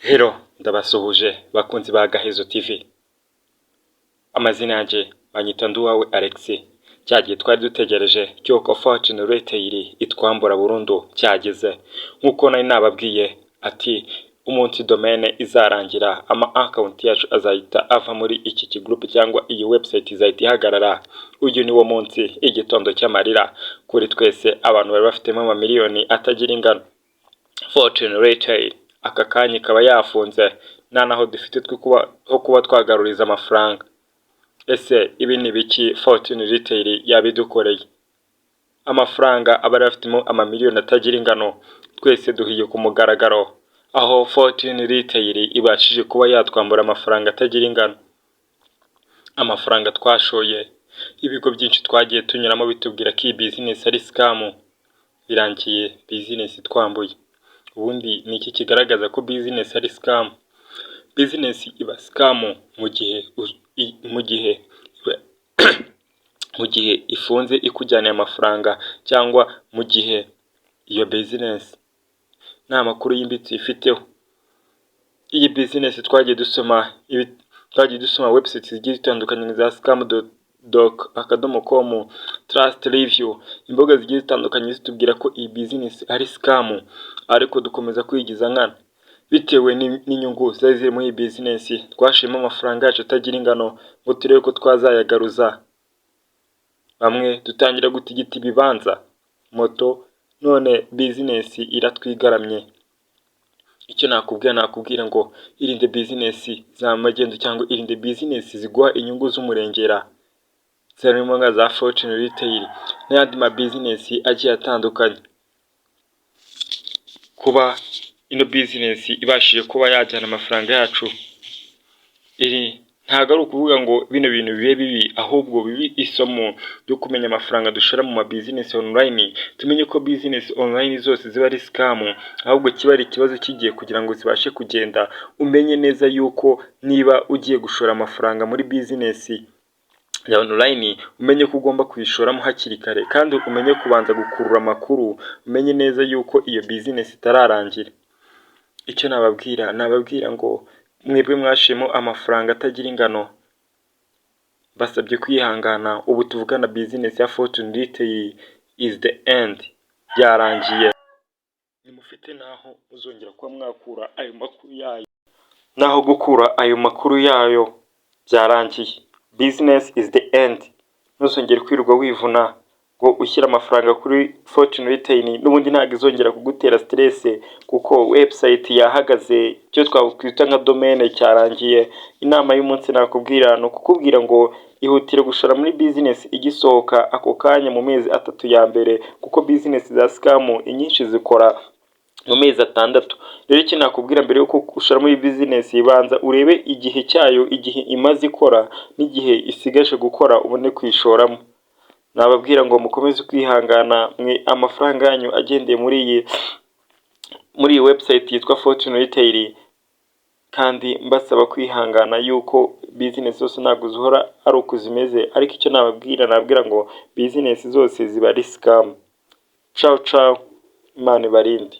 Hello, ndabasuhuje bakunzi ba Gahezo TV. Amazina yanjye banyita Nduwawe Alex. Cya gihe twari dutegereje cy'uko Fortune Retail itwambura burundu cyageze. Nk'uko nari nababwiye ati umunsi domaine izarangira, ama account yacu azahita ava muri iki kigurupe cyangwa iyi website izahita ihagarara. Uyu ni wo munsi, igitondo cy'amarira kuri twese abantu bari bafitemo amamiliyoni atagira ingano. Fortune Retail aka kanya ikaba yafunze, nta naho dufite ho kuba twagaruriza amafaranga. Ese ibi ni biki Fortune Retail yabidukoreye? Amafaranga abari bafitemo amamiliyoni atagira ingano, twese duhiye ku mugaragaro, aho Fortune Retail ibashije kuba yatwambura amafaranga atagira ingano. Amafaranga twashoye, ibigo byinshi twagiye tunyuramo bitubwira ko iyi business ari scam, birangiye business twambuye. Ubundi ni iki kigaragaza ko business ari scam? Business iba scam mu gihe ifunze ikujyaniye amafaranga, cyangwa mu gihe iyo business nta makuru yimbitse uyifiteho. Iyi business twagiye dusoma website zigiye zitandukanye za scam.doc.com, trust review, imbuga zigiye zitandukanye zitubwira ko iyi business ari scam, ariko dukomeza kwigiza nkana bitewe n'inyungu zari ziri muri iyi business. Twashiyemo amafaranga yacu atagira ingano ngo turebe ko twazayagaruza. Bamwe dutangira gutigita ibibanza, moto, none business iratwigaramye. Icyo nakubwira, nakubwira ngo irinde business za magendu cyangwa irinde business ziguha inyungu z'umurengera, zirimo nka za Fortune Retail n'ayandi ma business agiye atandukanye. Kuba ino business ibashije kuba yajyana amafaranga yacu, iri ntabwo ari ukuvuga ngo bino bintu bibe bibi, ahubwo bibe isomo ryo kumenya amafaranga dushora mu ma business online, tumenye ko business online zose ziba ari scam, ahubwo kiba ari ikibazo cy'igihe kugira ngo zibashe kugenda. Umenye neza yuko niba ugiye gushora amafaranga muri business ya online, umenye ko ugomba kuyishoramo hakiri kare, kandi umenye kubanza gukurura amakuru, umenye neza yuko iyo business itararangira. Icyo nababwira, nababwira ngo mwebwe mwashiyemo amafaranga atagira ingano, basabye kwihangana. Ubu tuvugana business ya Fortune Retail is the end, byarangiye. Ntimufite n'aho muzongera kuba mwakura ayo makuru yayo, naho gukura ayo makuru yayo byarangiye. Business is the end. Ntuzongere kwirirwa wivuna ngo ushyire amafaranga kuri Fortune Retail, n'ubundi ntabwo izongera kugutera stress kuko website yahagaze, icyo twakwita nka domaine cyarangiye. Inama y'umunsi nakubwira ni ukukubwira ngo ihutire gushora muri business igisohoka ako kanya mu mezi 3 ya mbere, kuko business za scam inyinshi zikora mu mezi 6. Rero icyo nakubwira, mbere yuko ushora muri business, banza urebe igihe cyayo, igihe imaze ikora n'igihe isigaje gukora, ubone kuyishoramo. Nababwira ngo mukomeze kwihangana mwe amafaranga yanyu agendeye muri iyi website yitwa Fortune Retail, kandi mbasaba kwihangana yuko business zose ntabwo zihora ari uku zimeze, ariko icyo nababwira, nababwira ngo business zose ziba ari scam. Cawu cawu, Imana ibarinde.